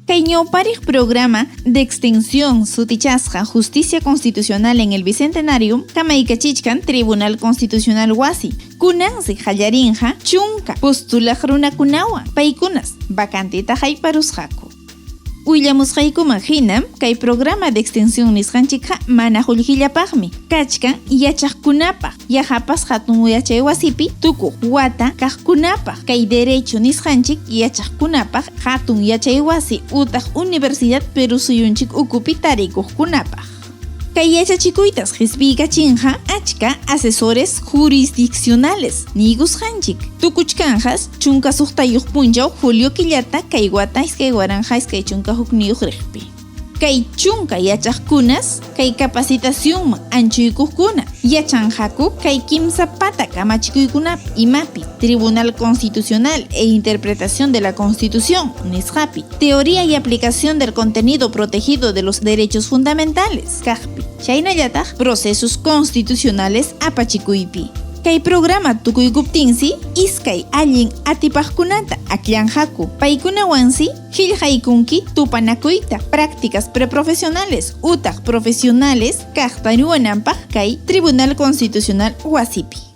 Kay ñawpariq programa de extensión sutichasqa Justicia Constitucional en el Bicentenario kamaykachichkan Tribunal Constitucional wasi, kunansi qallarinqa chunka postulaq runakunawan, paykunas vacanteta hayparusqaku. Willamusqaykuman hinam kay programa de extensión nisqanchikqa mana qullqillapaqmi kachkan yachaqkunapaq, yaqapas hatun yachay wasipi tukuq wata kaqkunapaq, kay derecho nisqanchik yachaqkunapaq hatun yachay wasi utaq universidad Perú suyunchik ukupi tarikuqkunapaq. Kay yachachikuytas qispiykachinqa achka asesores jurisdiccionales niykusqanchik. Tukuchkanqas 16 punchaw julio killata kay wata 2021 riqpi. Kay chunka yachaqkunas kay capacitacionman anchuykuqkuna yachanqaku kay kimsa pata kamachikuykunapi imapi Tribunal Constitucional e Interpretación de la Constitución nisqapi, Teoría y aplicación del contenido protegido de los derechos fundamentales kaqpi, chaynallataq procesos constitucionales apachikuypi. Kay programa tukuykuptinsi iskay allin atipaqkunata akllanqaku, paykunawansi qillqaykunki tupanakuyta prácticas preprofesionales utaq profesionales kaqta ruwananpaq kay Tribunal Constitucional wasipi.